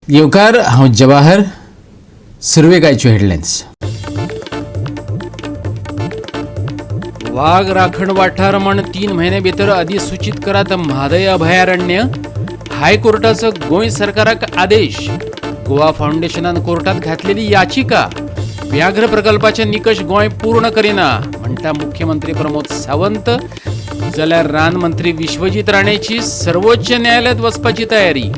येवकार, हांव जवाहर. सुरवेक आयच्यो हेडलायन्स. वाघ राखण वाठार म्हण 3 म्हयने भितर अधिसूचित करात म्हादय अभयारण्य. हायकोर्टाचो गोंय सरकाराक आदेश. गोवा फावंडेशनान कोर्टात घातलेली याचिका. व्याघ्र प्रकल्पाचे निकश गोंय पूर्ण करिना म्हणटा मुख्यमंत्री प्रमोद सावंत, जाल्यार रान मंत्री विश्वजीत राणेची सर्वोच्च न्यायालयात वचपाची तयारी.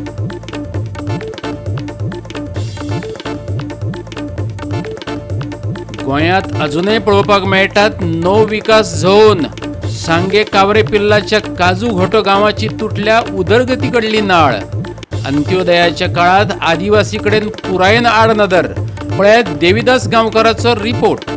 गोंयांत अजूनय पळोवपाक मेळटात 9 विकास झोन. सांगे कावरे पिल्लाच्या काजू घोटो गांवाची तुटल्या उदरगती कडली नाळ. अंत्योदयाच्या काळात आदिवासी कडेन पुरायेन आडनदर. पळयात देविदास गांवकाराचो रिपोर्ट.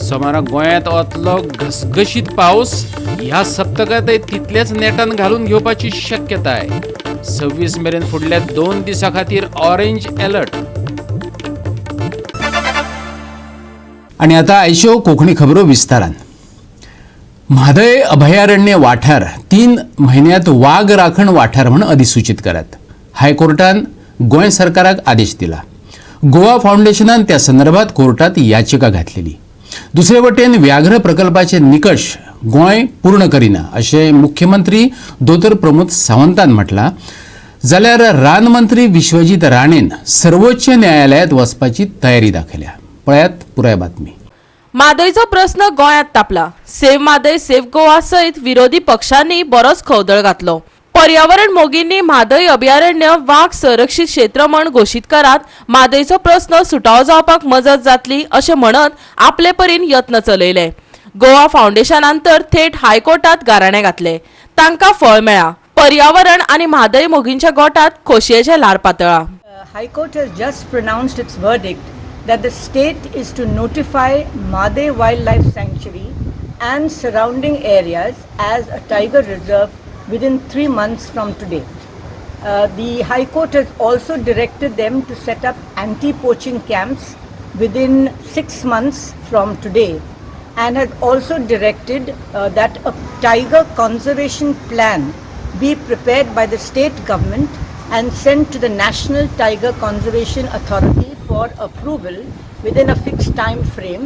सोमारा गोंयांत वतलो घसघशीत पावस ह्या सप्तकांतय तितलेच नेटान घालून घेवपाची शक्यताय. 26 मेरेन फुडल्या 2 दिसां खातीर ऑरेंज अलर्ट. आणि आता आयच्यो कोंकणी खबरो विस्तारान. म्हादय अभयारण्य वाठार 3 म्हयन्यांत वाग राखण वाठार म्हण अधिसूचित करात. हायकोर्टान गोंय सरकाराक आदेश दिला. गोवा फावंडेशनान त्या संदर्भात कोर्टात याचिका घातलेली. दुसरे वटेन व्याघ्र प्रकल्पाचे निकश गोंय पूर्ण करिना अशें मुख्यमंत्री दोतोर प्रमोद सावंतान म्हटलां, जाल्यार रान मंत्री विश्वजीत राणेन सर्वोच्च न्यायालयात वचपाची तयारी दाखयल्या. पळयात पुराय बातमी. म्हादयचो प्रस्न गोंयांत तापला. सेव्ह म्हादय सेव्ह गोवा सयत विरोधी पक्षांनी बरोच खवदळ घातलो. पर्यावरण मोगींनी म्हादय अभयारण्य वाग संरक्षीत क्षेत्र म्हण घोशीत करात, म्हादयचो प्रस्न सुटावो जावपाक मजत जातली अशें म्हणत आपले परीन यत्न चलयले. गोवा फावंडेशनान तर थेट हायकोर्टात गाराणें घातले. तांकां फळ मेळ्ळां. पर्यावरण आनी म्हादय मोगींच्या गोटात खोशयेचें ल्हार पातळ्ळां. High Court has just pronounced its verdict that the state is to notify Mhadei Wildlife Sanctuary and surrounding areas as a tiger reserve within 3 months from today. The High Court has also directed them to set up anti-poaching camps within 6 months from today and has also directed that a tiger conservation plan be prepared by the state government and sent to the National Tiger Conservation Authority for approval within a fixed time frame,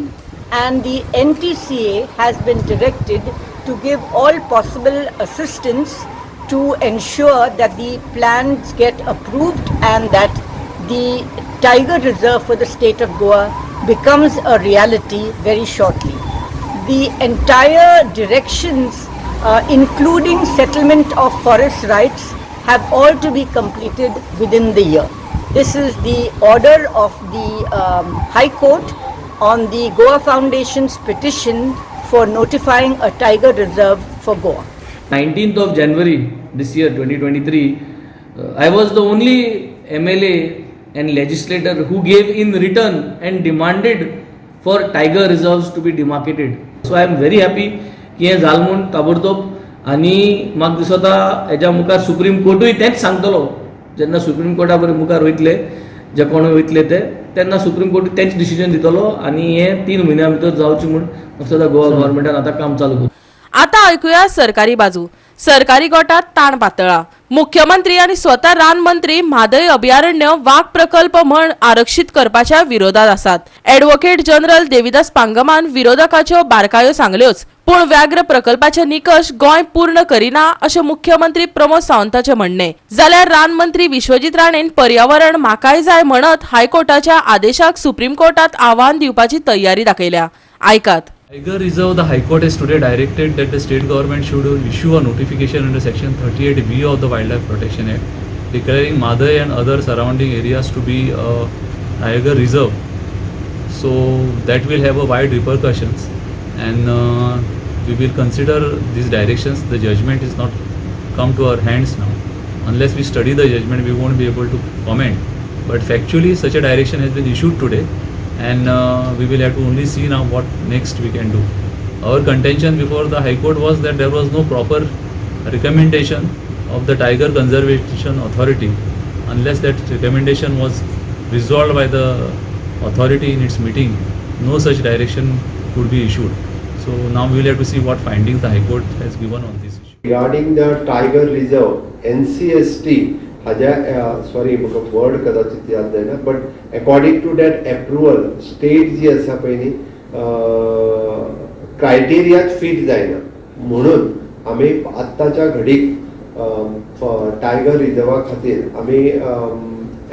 and the NTCA has been directed to give all possible assistance to ensure that the plans get approved and that the tiger reserve for the state of Goa becomes a reality very shortly. The entire directions, including settlement of forest rights, have all to be completed within the year. This is the order of the High Court on the Goa Foundation's petition for notifying a tiger reserve for Goa. 19th of January this year, 2023, I was the only MLA and legislator who gave in written and demanded for tiger reserves to be demarcated. So I am very happy की हें जालें म्हूण ताबडतोब आनी म्हाका दिसता हेज्या मुखार सुप्रीम कोर्टूय तेंच सांगतलो. जेन्ना सुप्रीम कोर्टा बरें मुखार वयतले, जे कोण वयतले ते, तेन्ना सुप्रीम कोर्ट तेंच डिसिजन दितलो आनी हें 3 म्हयन्या भितर जावचें म्हूण म्हाका दिसता गोवा गव्हर्मेंटान आतां काम चालू करचें. आता ऐकूया सरकारी बाजू. सरकारी गोटात ताण पातळा. मुख्यमंत्री आनी स्वता रान मंत्री म्हादय अभयारण्य वाग प्रकल्प म्हण आरक्षीत करपाच्या विरोधात आसात. ॲडव्होकेट जनरल देविदास पांगमान विरोधकाच्यो बारकायो सांगल्योच, पूण व्याघ्र प्रकल्पाचे निकश गोंय पूर्ण करिना अशें मुख्यमंत्री प्रमोद सावंताचे म्हणणे, जाल्यार रान मंत्री विश्वजीत राणेन पर्यावरण म्हाकाय जाय म्हणत हायकोर्टाच्या आदेशाक सुप्रीम कोर्टात आव्हान दिवपाची तयारी दाखयल्या. आयकात. Tiger Reserve, the High Court has today directed that the state government should issue a notification under Section 38B of the Wildlife Protection Act, declaring Mhadei and other surrounding areas to be a tiger reserve. So that will have a wide repercussions, and we will consider these directions. The judgment is not come to our hands now. Unless we study the judgment, we won't be able to comment. But factually, such a direction has been issued today, and we will have to only see now what next we can do. Our contention before the High Court was that there was no proper recommendation of the Tiger Conservation Authority. Unless that recommendation was resolved by the authority in its meeting, no such direction could be issued. So now we will have to see what findings the High Court has given on this issue. Regarding the tiger reserve NCST हाज्या, sorry, म्हाका word कदाचित याद जायना, but according to that approval state जी आसा पळय न्ही, क्रायटेरियात fit जायना म्हणून आमी आत्ताच्या घडीक टायगर रिजर्वा खातीर आमी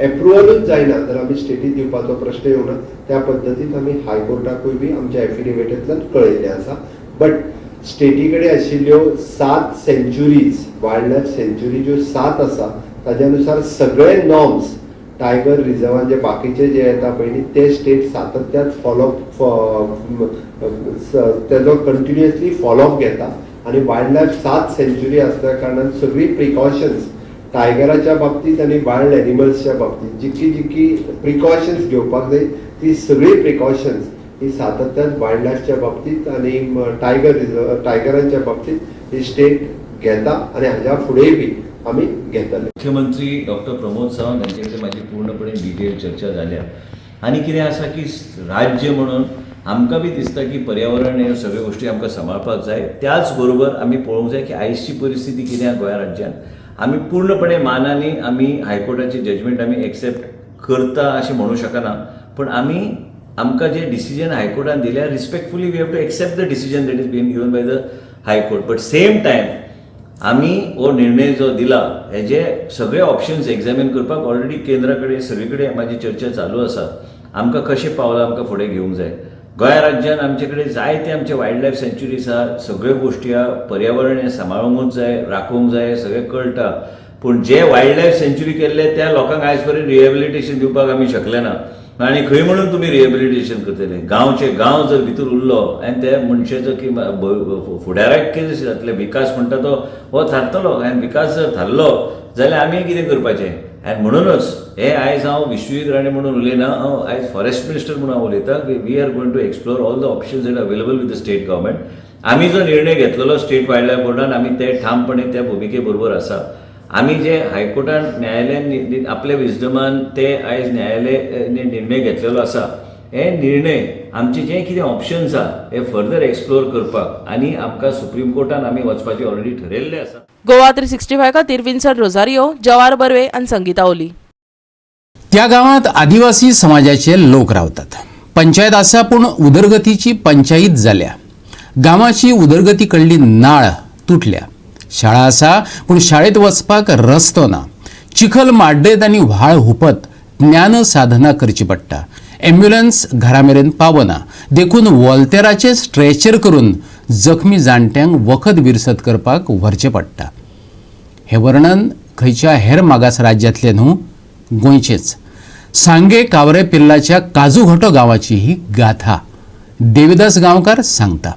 एप्रुवलूच जायना तर आमी स्टेटीक दिवपाचो प्रश्न येवना. त्या पद्दतीन आमी हायकोर्टाकूय बी आमच्या एफिडेविटांतल्यान कळयल्लें आसा. बट स्टेटी कडेन आशिल्ल्यो सात सँच्युरीज, वायल्ड लायफ सँच्युरी ज्यो सात आसा, ताज्या नुसार सगळे नॉर्म्स टायगर रिजर्वान जे बाकीचे जे येता पळय न्ही, ते स्टेट सातत्यात फॉलोअप, तेजो कंटिन्युअसली फॉलोअप घेता आनी वायल्ड लायफ सात सँच्युरी आसल्या कारणान सगळी प्रिकॉशन्स टायगराच्या बाबतीत आनी वायल्ड एनिमल्सच्या बाबतीत जितकी जितकी प्रिकॉशन्स घेवपाक जाय, ती सगळी प्रिकॉशन्स ही सातत्यान वायल्ड लायफच्या बाबतीत आनी टायगर रिजर्व, टायगरांच्या बाबतीत ही स्टेट घेता आनी हाज्या फुडेंय बी आमी घेतले. मुख्यमंत्री डॉक्टर प्रमोद सावंत हांचे कडेन म्हाजी पूर्णपणे डिटेल चर्चा जाल्या. आनी कितें आसा की राज्य म्हणून आमकां बी दिसता की पर्यावरण ह्यो सगळ्यो गोश्टी आमकां सांबाळपाक जाय. त्याच बरोबर आमी पळोवंक जाय की आयजची परिस्थिती कितें आहा गोंया राज्यांत. आमी पूर्णपणे मानानी आमी हायकोर्टाची जजमेंट आमी एक्सेप्ट करता अशें म्हणूं शकना, पूण आमी आमकां जे डिसिजन हायकोर्टान दिल्या, respectfully we have to accept the decision that is been given by the High Court. But same time आमी हो निर्णय जो दिला, हेजे सगळे ऑप्शन्स एग्जामीन करपाक ऑलरेडी केंद्रा कडेन, सगळे कडेन म्हाजी चर्चा चालू आसा. आमकां कशें पावलां आमकां फुडें घेवंक जाय. गोंया राज्यान आमचे कडेन जायते आमचे वायल्ड लायफ सँच्युरीज आहा, सगळ्यो गोश्टी आहा. पर्यावरण हें सांबाळूंकूच जाय, राखूंक जाय, सगळें कळटा. पूण जे वायल्ड लायफ सँच्युरी केल्ले, त्या लोकांक आयज पर्यंत रिहेबिलिटेशन दिवपाक आमी शकले ना. आनी खंय म्हणून तुमी रिहेबिलिटेशन करतले? गांवचे गांव जर भितर उरलो आनी त्या मनशाचो की फुडाराक कितें जातलें? विकास म्हणटा तो हो थारतलो आनी विकास जर थारलो जाल्यार आमी कितें करपाचें? आनी म्हणूनच हे आयज हांव विश्वजीत राणे म्हणून उलयना, हांव आयज फॉरेस्ट मिनिस्टर म्हणून हांव उलयतां. We are going to explore all the options that available with the state government. आमी जो निर्णय घेतलेलो स्टेट वायल्ड लायफ बोर्डान, आमी ते ठामपणे त्या भुमिके बरोबर आसा. आमी जे हायकोर्टान, न्यायालयान आपल्या विजडमान ते आयज न्यायालय निर्णय घेतलेलो आसा, हे निर्णय आमचे जे कितें ऑप्शन्स आहा, हे फर्दर एक्सप्लोर करपाक आनी आमकां सुप्रीम कोर्टान आमी वचपाचें ऑलरेडी ठरयल्लें आसा. गोवा 365 खातीर विन्सन रोजारियो, जवार बर्वे आनी संगीता ओली. त्या गांवात आदिवासी समाजाचे लोक रावतात. पंचायत आसा, पूण उदरगतीची पंचायत जाल्या. गांवाची उदरगती कडली नाळ तुटल्या. शाळा आसा, पूण शाळेत वचपाक रस्तो ना. चिखल माड्डयत आनी व्हाळ हुपत ज्ञान साधना करची पडटा. ॲम्ब्युलन्स घरा मेरेन पावना, देखून वॉल्तेराचे स्ट्रेचर करून जखमी जाणट्यांक वखद विरसद करपाक व्हरचें पडटा. हें वर्णन खंयच्या हेर मागास राज्यांतलें न्हू, गोंयचेच सांगे कावरे पिल्लाच्या काजूघोटो गांवाची ही गाथा देविदास गांवकार सांगता,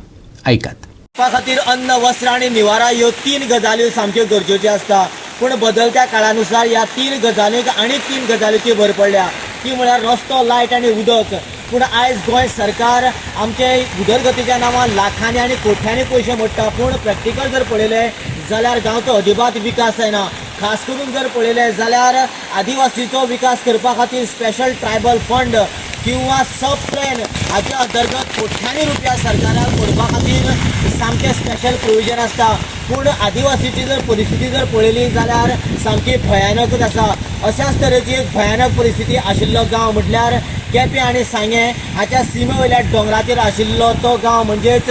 आयकात. जगपा खातीर अन्न, वस्त्र आनी निवारा ह्यो तीन गजाल्यो सामक्यो गरजेच्यो आसता. पूण बदलत्या काळानुसार ह्या तीन गजालींक आनी तीन गजालींची भर पडल्या, ती म्हळ्यार रस्तो, लायट आनी उदक. पूण आयज गोंय सरकार आमचे उदरगतीच्या नांवान लाखांनी आनी कोट्यांनी पयशे मोडटा, पूण प्रॅक्टिकल जर पळयलें जाल्यार गांवचो अजिबात विकास जायना. खास करून जर पळयलें जाल्यार आदिवासीचो विकास करपा खातीर स्पेशल ट्रायबल फंड किंवा सब प्लॅन हाच्या अंतर्गत कोट्यांनी रुपया सरकाराक मोडपा खातीर सामकें स्पेशल प्रोविजन आसता. पूण आदिवासीची जर परिस्थिती जर पळयली जाल्यार सामकी भयानकच आसा. अशाच तरेची एक भयानक परिस्थिती आशिल्लो गांव म्हटल्यार केपें आनी सांगें हाच्या सिमे वयल्या दोंगराचेर आशिल्लो तो गांव म्हणजेच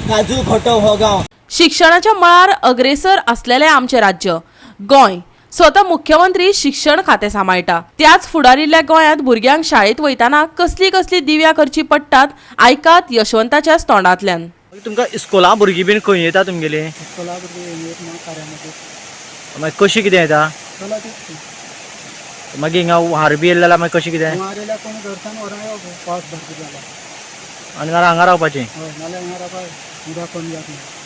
काजू घोटो हो गांव. शिक्षणाच्या मळार अग्रेसर असलेलें आमचें राज्य गोंय. स्वता मुख्यमंत्री शिक्षण खातें सांबाळटा. त्याच फुडारिल्ल्या गोंयांत भुरग्यांक शाळेंत वयताना कसली कसली दिव्यां करची पडटात, आयकात यशवंताच्याच तोंडांतल्यान. मागीर तुमकां इस्कोला भुरगीं बीन खंय येता तुमगेली? इस्कोला भुरगीं येत ना कार्यामध्ये. मागीर कशी कितें येता? चला तितकी. मागीर हिंगा हुंवार बी येयलें जाल्यार मागीर कशें कितें? हुंवार येयल्यार कोण घरच्यान व्हरोन येवप, पावस भरपूर जाला. आनी नाल्यार हांगा रावपाचें? हय, नाल्यार हांगा रावपा, उदक कमी जातलें.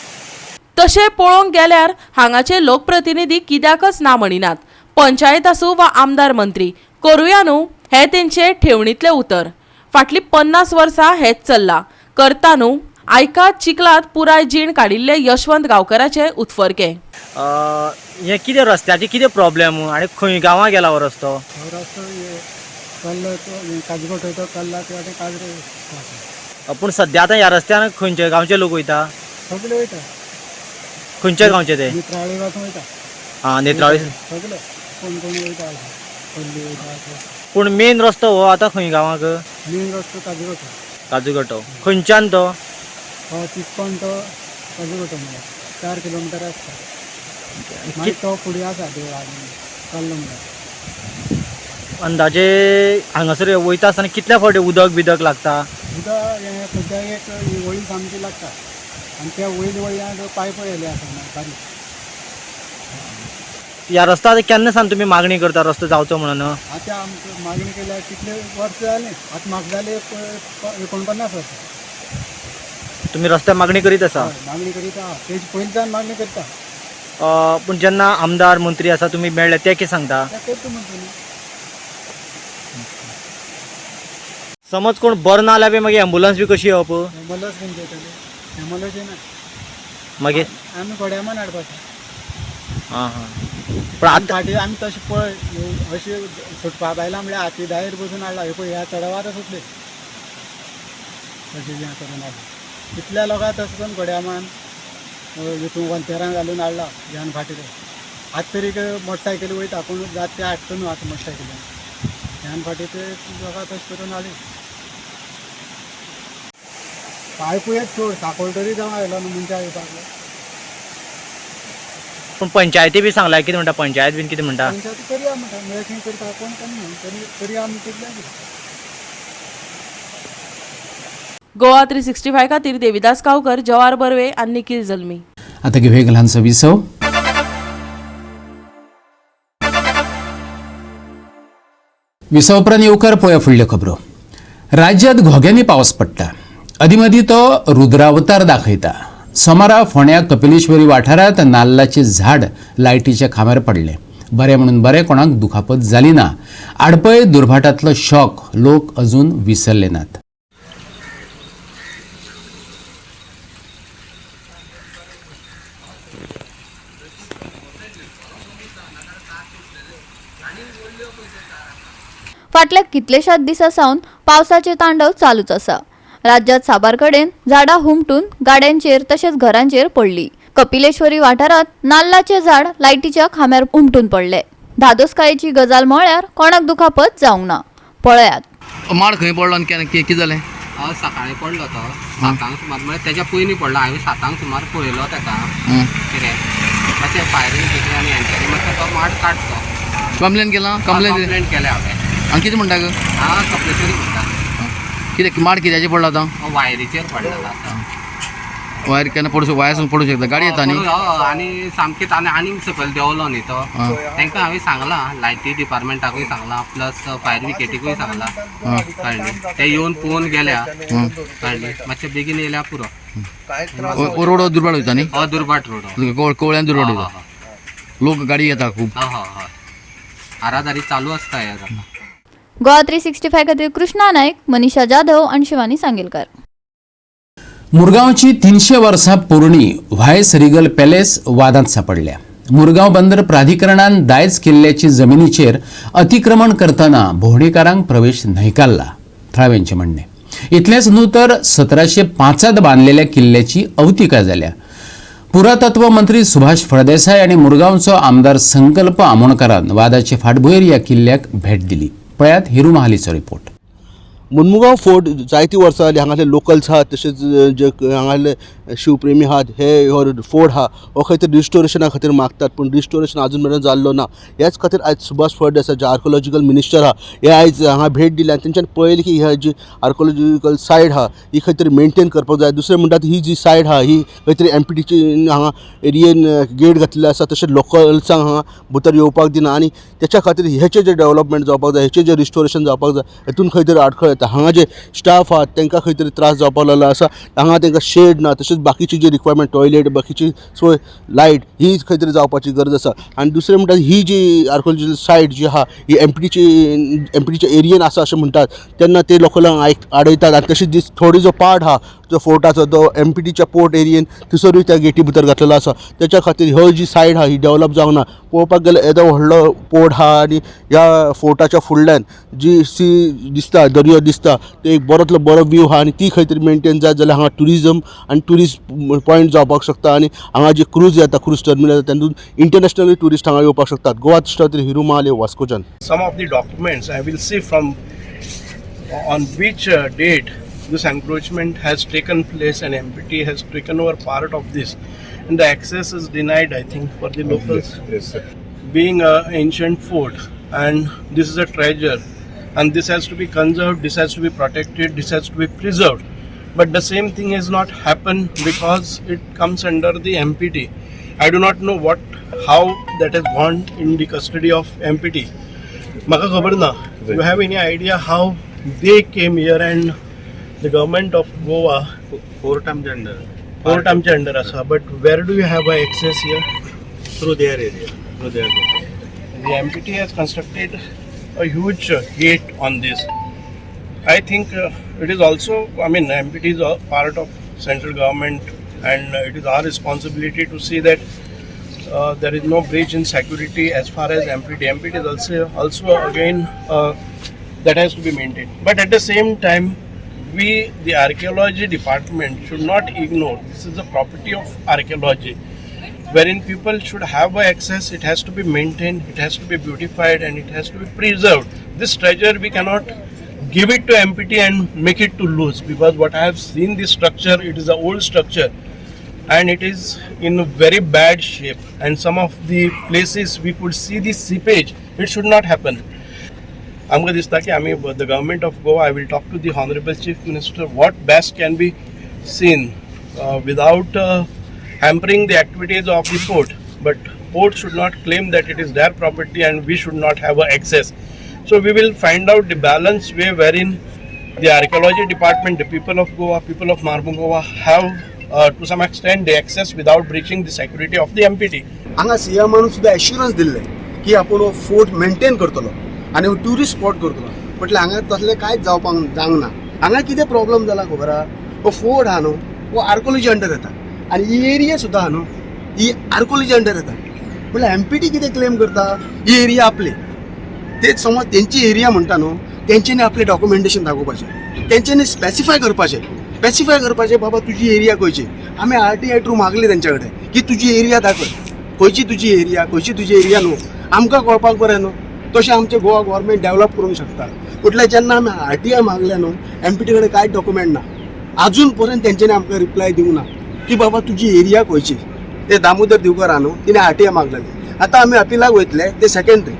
तशें पळोवंक गेल्यार हांगाचे लोकप्रतिनिधी कित्याकच ना म्हणिनात. पंचायत आसूं वा आमदार मंत्री, करुया न्हू हें तेंचे ठेवणींतलें उतर. फाटलीं 50 वर्सां हेंच चल्लां. करता न्हू. आयकात चिखलांत पुराय जीण काडिल्ले यशवंत गांवकराचे उत्फर्के. हें कितें रस्त्याचे कितें प्रॉब्लेम आनी खंय गांवां गेला हो रस्तो? हो रस्तो हे कल्ला तो काजगोट वयता, कल्ला ते वाटेन काजरे वता. पूण सद्या आतां ह्या रस्त्यान खंयचे गांवचे लोक वयता? सगळे वयता. खंयच्या गांवचे ते? नेत्रावळी पासून वयता. आं, नेत्रावळी सगळे कोण कोण वयता, पल्ली वयता. पूण मेन रस्तो हो आतां खंय गांवाक? मेन रस्तो काजूगोटो. काजूगोटो खंयच्यान तो? हो तिस्कोन तो काजूगोटो म्हणल्यार 4 किलोमिटर आसता. मागीर तो फुडें आसा देवळा कल्लो म्हणल्यार. अंदाजे हांगासर वयता आसतना कितल्या फावटी उदक बिदक लागता? उदक हें सद्या एक वळी सामकी लागता आनी त्या वयल्या वयल्यान पायप येयले आसा बारीक. ह्या रस्तो आतां केन्ना सावन तुमी मागणी करता रस्तो जावचो म्हणून? आतां आमकां मागणी केल्यार कितले वर्स जालें, आतां म्हाका जाले 49 वर्सां. तुमी रस्त्यार मागणी करीत आसा? हय, मागणी करीत आहा, तेजी पयलींच्यान मागणी करता. पूण जेन्ना आमदार मंत्री आसा तुमी मेळ्ळे ते कितें सांगता? ते करता म्हणटा न्ही. समज कोण बरो ना जाल्यार बी मागीर एम्बुलंस बी कशी येवप? एम्बुलंस खंयची येतली? एम्बुलंस येना. मागीर आमी घोड्यामान हाडपाचें. आं हां. पूण आतां फाटीं आमी तशें पळय अशें सुटपा बायलां म्हळ्यार हाती दायर बसून हाडला. हे पळय ह्या चडावार सुटले तशें हें करून हाडला. कितल्या लोकांक तशें करून घोड्यामान हितून वंतेरां घालून हाडला ह्यान फाटीं. आतां तरी मोटरसायकली वयता पूण जाता ते हाडटा न्हू आतां मोटरसायकलीन. ह्यान फाटीं ते लोकांक तशें करून हाडली. पायपूय एक सोड साकोळ तरी जावं आयलो न्हू मनशां येवपाक. पूण पंचायती बी सांगला कितें म्हणटा? पंचायत बीन कितें म्हणटा? पंचायती करया म्हणटा, म्हळ्यार खंय करता कोण कोण न्हू तरी करया म्हणटा. गोवा 365 खातीर देविदास गांवकर, जवार बर्वे आनी निखिल जल्मी. आता घेऊया एक ल्हानसो विसव. विसव उपरांत येवकार पळोवया फुडल्यो खबरो. राज्यांत घोग्यांनी पावस पडटा, अदीं मदीं तो रुद्रावतार दाखयता. सोमारा फोंड्या कपिलेश्वरी वाठारांत नाल्लाचें झाड लायटीच्या खांब्यार पडलें. बरें म्हणून बरें कोणाक दुखापत जाली ना. आडपय दुर्भाटांतलो शॉक लोक अजून विसरले नात. फाटल्या कितलेशाच दिसां सावन पावसाचें तांडव चालूच आसा. राज्यात साबार कडेन झाडां हुमटून गाड्यांचेर तशेंच घरांचेर पडली. कपिलेश्वरी वाठारांत नाल्लाचें झाड लायटीच्या खांब्यार हुमटून पडले. धादोसकायेची गजाल म्हळ्यार कोणाक दुखापत जावंक ना. पळयात. माड खंय पडलो आनी कितें जालें? सकाळीं पडलो तो 7 सुमार, म्हळ्यार तेज्या पयलीं पडलो. हांवें 7 सुमार पळयलो तेका कितें मातशें फायरींग केली आनी हेंच्यांनी मातसो तो माड काडचो. कंप्लेन केला? कंप्लेन केल्या हांवें. आनी कितें म्हणटा? हां, कपिलेश्वरी म्हणटा. कितें माड कित्याचेर पडला आतां? वायरीचेर पडलेलो आसा. वायर केन्ना पडूं, वायर पडूं शकता, गाडी येता न्ही. आनी सामकी ताणें आनीक सकयल देंवलो न्ही तो. तांकां हांवें सांगलां, लायटी डिपार्टमेंटाकूय सांगलां, प्लस फायर ब्रिगेडीकूय सांगलां. कळ्ळें, ते येवन पळोवन गेल्या. कळ्ळें, मातशें बेगीन येयल्या पुरो. रोड दुर्भाट वयता न्ही? हय, दुर्भाट रोड. कोवळ्यान दुर्भाट वयता, लोक गाडी येता खूब. हय हय, आरादारी चालू आसता हे जाता. गोवा 365 खातीर कृष्णा नायक, मनीषा जाधव आनी शिवानी सांगेलकर. मुरगांवची 300 वर्सां पोरणी व्हायस रिगल पॅलेस वादांत सापडल्या. मुरगांव बंदर प्राधिकरणान दायज किल्ल्याची जमिनीचेर अतिक्रमण करतना भोंवडेकारांक प्रवेश न्हयकारला थळाव्यांचें म्हणणें. इतलेंच न्हू तर 1705 बांदलेल्या किल्ल्याची अवतिका जाल्या. पुरातत्व मंत्री सुभाष फळदेसाय आनी मुरगांवचो आमदार संकल्प आमोणकारान वादाचे फाटभुंयेर ह्या किल्ल्याक भेट दिली. पळयात हिरू महालीचो रिपोर्ट. मुनमुगांव फोर्ट जायतीं वर्सां जालीं हांगासले लोकल्स आहात तशेंच जे हांगासले शिवप्रेमी आहात हे हो फोर्ट आहा हो खंय तरी रिस्टोरेशना खातीर मागतात, पूण रिस्टोरेशन आजून मेरेन जाल्लो ना. ह्याच खातीर आयज सुभाष फळदेसाय जे आर्कोलॉजिकल मिनिस्टर आहा हे आयज हांगा भेट दिली आनी तेंच्यान पळयलें की ह्या जी आर्कोलॉजिकल सायड आहा ही खंय तरी मेनटेन करपाक जाय. दुसरें म्हणटात ही जी सायड आहा ही खंय तरी एमपीटीची हांगा एरियेन गेट घातलेले आसा, तशेंच लोकल्सांक हांगा भितर येवपाक दिना आनी तेच्या खातीर हेचें जें डेवलपमेंट जावपाक जाय, हेचें जें रिस्टोरेशन जावपाक जाय हेतून खंय तरी आडखळ येता. हांगा जे स्टाफ आहात तांकां खंय तरी त्रास जावपाक लागलो आसा. हांगा तांकां शेड ना, तशेंच बाकीची जी रिक्वायरमेंट टॉयलेट, बाकीची सोय, लायट ही खंय तरी जावपाची गरज आसा. आनी दुसरें म्हणटात ही जी आर्कोलॉजिकल सायट जी आहा ही एमपीटीच्या एरियेन आसा अशें म्हणटात तेन्ना ते लोकलांक आडयतात आनी तशीच जी थोडी जो पार्ट आहा जो फोर्टाचो तो एमपीटीच्या पोर्ट एरियेन थंयसरूय त्या गेटी भितर घातलेलो आसा. तेच्या खातीर ह्यो जी सायड आहा ही डेवलप जावंक ना. पळोवपाक गेल्यार येदो व्हडलो पोर्ट आहा आनी ह्या फोर्टाच्या फुडल्यान जी सी दिसता, दर्यो दिसता, ते एक बरोतलो बरो व्यू आहा आनी ती खंय तरी मेनटेन जायत जाल्यार हांगा ट्युरिजम आनी ट्युरिस्ट पॉयंट जावपाक शकता आनी हांगा जे क्रूज येता, क्रूज टर्मिनल येता, तातूंत इंटरनॅशनल ट्युरिस्ट हांगा येवपाक शकतात. गोवा खातीर हिरू महाले, वास्कोच्यान. Some of the documents I will see from on which date this encroachment has taken place and MPT has taken over part of this, and the access is denied, I think, for the locals. Yes, sir. Being an ancient fort, and this is a treasure, and this has to be conserved, this has to be protected, this has to be preserved. But the same thing has not happened because it comes under the MPT. I do not know how that has gone in the custody of MPT. Maka khabar na. You have any idea how they came here and the government of Goa? Fort आमच्या under. Fort आमच्या under आसा, but where do you have a access here? Through their area, through their. The MPT has constructed a huge gate on this. I think it is also, I mean, MPT is a part of central government, and it is our responsibility to see that there is no breach in security as far as MPT. MPT is also again that has to be maintained. But at the same time, we, the archaeology department, should not ignore. This is the property of archaeology, wherein people should have access. It has to be maintained, it has to be beautified, and it has to be preserved. This treasure we cannot give it to MPT and make it to lose, because what I have seen, this structure, it is an old structure and it is in very bad shape, and some of the places we could see the seepage. It should not happen. आमकां दिसता की आमी the government of Goa, I will talk to the honourable chief minister what best can be seen without hampering the activities of the port, but port should not claim that it is their property and we should not have a access. So we will find out the balance way wherein the archaeology department, the people of Goa, people of Marmugao have to some extent the access without breaching the security of the MPT. हांगा सीएमान सुद्दां assurance दिल्लें की आपूण हो fort maintain करतलो आनी हो tourist spot करतलो, म्हटल्यार हांगा तसलें कांयच जावपाक जावंक ना. हांगा कितें प्रॉब्लम जाला खबर आहा, हो फोर्ट आहा न्हू हो आर्कोलॉजी अंडर येता आनी ही एरिया सुद्दां आहा न्हू ही आर्कोलॉजी अंडर येता. म्हटल्यार एमपीटी कितें क्लेम करता, ही एरिया आपली, तेच समज तेंची एरिया म्हणटा न्हू तेंच्यांनी आपलें डॉक्युमेंटेशन दाखोवपाचें, तेंच्यांनी स्पेसिफाय करपाचें, स्पेसिफाय करपाचें बाबा तुजी एरिया खंयची. आमी आरटीआय थ्रू मागली तेंच्या कडेन की तुजी एरिया दाखय, खंयची तुजी एरिया, खंयची तुजी एरिया न्हू, आमकां कळपाक बरें न्हू. तशें आमचें गोवा गव्हर्मेंट डेवलप करूंक शकता. म्हटल्यार जेन्ना आमी आरटीआय मागल्या न्हू एमपीटी कडेन कांयच डॉक्युमेंट ना, आजून पर्यंत तेंच्यांनी आमकां रिप्लाय दिवंक ना की बाबा तुजी एरिया खंयची. ते दामोदर दिवकर आहा न्हू तिणें आरटीआय मागलेली, आतां आमी अपिलाक वयतले ते सेकेंडरी.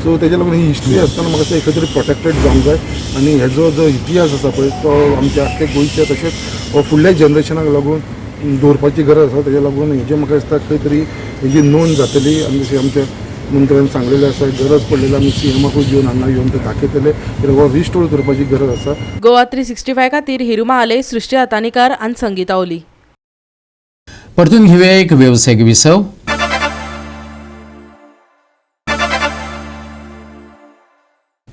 सो तेजे लागून ही हिस्ट्री आसतना म्हाका दिसता खंय तरी प्रोटेक्टेड जावंक जाय आनी हेजो जो इतिहास आसा पळय तो आमच्या आख्खे गोंयच्या तशेंच फुडल्या जनरेशनाक लागून दवरपाची गरज आसा. तेजे लागून हेजे म्हाका दिसता खंय तरी हेजी नोंद जातली आनी जशें आमच्या मंत्र्यान सांगलेलें आसा, गरज पडलेली आमी सीएमाकूय घेवन हांगा येवन ते दाखयतले कित्याक हो रिस्टोर करपाची गरज आसा. गोवा 365 खातीर हिरू महाले, सृष्टी हातानीकर आनी संगीता ओली. परतून घेऊया एक वेवसायिक विसव.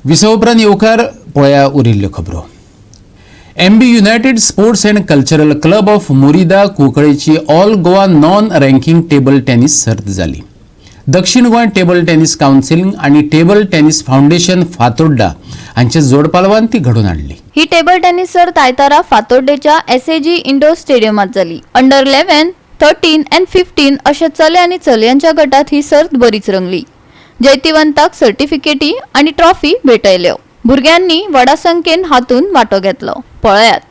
विसव उपरांत येवकार पळया उरिल्ल्यो खबरो. MB United Sports and Cultural Club of Murida कुंकळेची all Goa non ranking table tennis सर्त जाली. दक्षिण गोंय टेबल टेनिस कावन्सिल आनी टेबल टेनिस फावंडेशन फातोड्डा हांच्या जोडपालवान ती घडोवन हाडली. ही टेबल टेनिस सर्त आयतारा फातोड्डेच्या एसएजी इंडोर स्टेडियमात जाली. अंडर 11, 13 आनी 15 अशा चले आनी चलयांच्या गटात ही सर्त बरीच रंगली. जैतिवंताक सर्टिफिकेटी आनी ट्रॉफी भेटयल्यो. भुरग्यांनी व्हडा संख्येन हातून वांटो घेतलो. पळयात.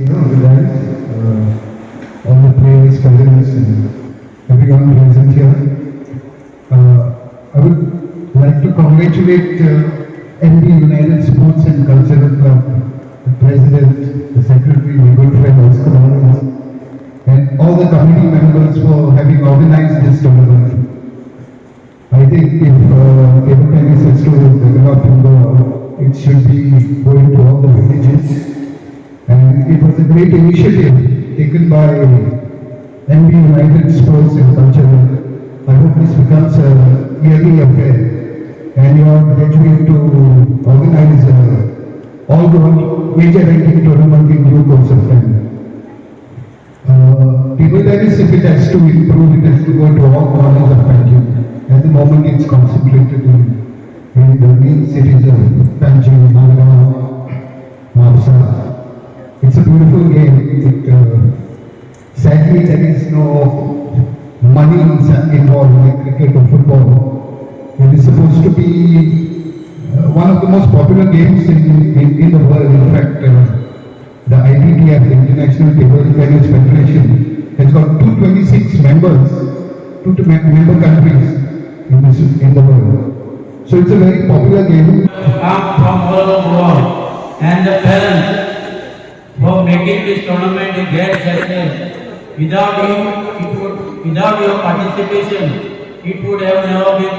I would like to congratulate MB United Sports and Cultural Club, the president, the secretary, my good friend Oscar Lawrence, and all the committee members for having organized this tournament. I think if table tennis is to develop in Goa, it should be going to all the villages. And it was a great initiative taken by MB United Sports and Cultural. I hope this becomes a yearly affair, and you are pledging to organize all the major ranking tournament in due course of time. Table tennis, if it has to improve, it has to go to all corners of Panjim. At the moment, it's concentrated in the main cities of Panjim, Margao, Mapsa. It's a beautiful game. Sadly, there is no money involved like cricket or football. It is supposed to be one of the most popular games in the world. In fact, the ITTF, the International Table Tennis Federation, has got 226 members, two member countries in the world. So it's a very popular game. Come from all over Goa and the parents for making this tournament a great success. Without you, it would, without your participation, it would have never been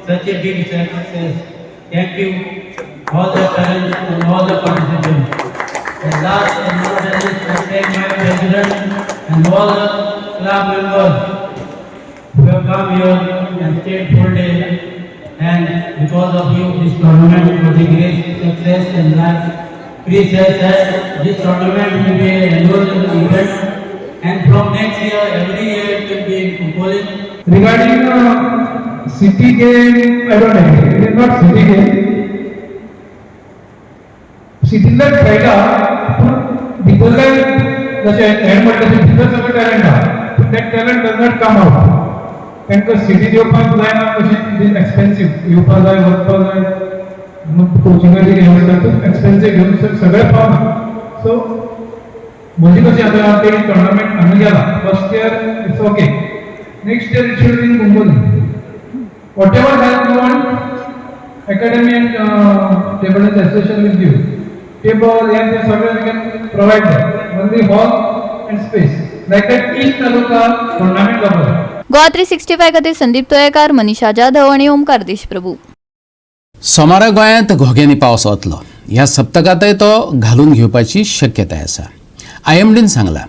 such a big success. Thank you, all the parents and all the participants. And last and not the least, I thank my president and all the club members who have come here and stayed full day. And because of you, this tournament was a great success, and like Chris has said, this tournament will be an annual event, and from next year, every year it will be in Cuncolim. Regarding city game, I don't agree. It is not city game. सिटींतल्यान खेळटा, पूण भितरल्यान जशें हें म्हणटा तशें भितर सगळें talent आहा, पूण that talent does not come out. तांकां सिटीत येवपाक जायना, कशी it is expensive. येवपा जाय, वचपाक जाय, कोचिंगाची हें आसता, एक्सपेन्सीव घेवन सगळें पावना. सो म्हजी कशी आतां ते टुर्नामेंट हांगा गेला, first year it's okay, next year it should be in Cuncolim. Whatever help you want, academy and table tennis association will give. Table and ते सगळें we can provide that. Only hall and space. Like that each taluka tournament जावपाक. गोवा 365 खातीर संदीप तोयेकार, मनीषा जाधव आणि ओमकार देशप्रभू. सोमारा गोंयांत घोग्यांनी पावस वतलो. ह्या सप्तकांतय तो घालून घेवपाची शक्यताय आसा. आयएमडीन सांगलां,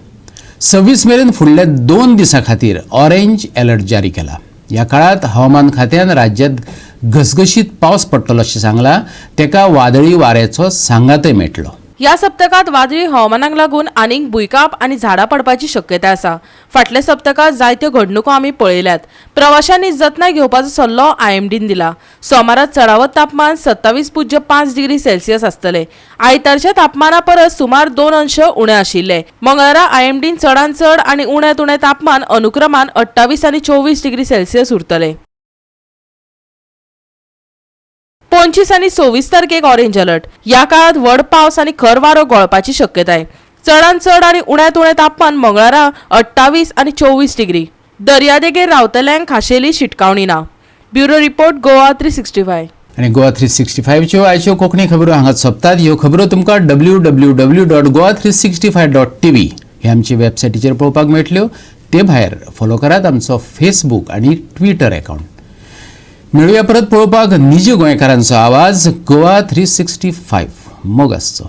26 मेरेन फुडल्या 2 दिसां खातीर ऑरेंज अलर्ट जारी केला. ह्या काळांत हवामान खात्यान राज्यांत घसघशीत पावस पडटलो अशें सांगलां. तेका वादळी वाऱ्याचो सांगातय मेळटलो. ह्या सप्तकांत वादळी हवामानाक लागून आनीक भुंयकांप आनी झाडां पडपाची शक्यताय आसा. फाटल्या सप्तकांत जायत्यो घडणुको आमी पळयल्यात. प्रवाशांनी जतनाय घेवपाचो सल्लो आयएमडीन दिला. सोमारा चडावत तापमान 27.5 डिग्री सेल्सियस आसतले. आयतारच्या तापमाना परस सुमार 2 अंश उणें आशिल्ले. मंगळारा आयएमडीन चडांत चड आनी उण्यांत उणें तापमान अनुक्रमान 28 आनी 24 डिग्री सेल्सियस उरतले. 25 आनी 26 तारखेक ऑरेंज अलर्ट. ह्या काळात व्हड पावस आनी खर वारो गळपाची शक्यताय. चडांत चड आनी उण्यांत उणें तापमान मंगळारा 28 आनी 24 डिग्री. दर्यादेगेर रावतल्यांक खाशेली शिटकावणी ना. Bureau report, Goa 365. आनी गोवा 365च्यो आयच्यो कोंकणी खबरो हांगाच सोंपतात. ह्यो खबरो तुमकां www.goa365.tv हे आमचे वेबसायटीचेर पळोवपाक मेळटल्यो. ते भायर फॉलो करात आमचो फेसबूक आनी ट्विटर अकाउंट. मेळुया परत पळोवपाक निज गोंयकारांचो आवाज, गोवा 365. मोग आसचो.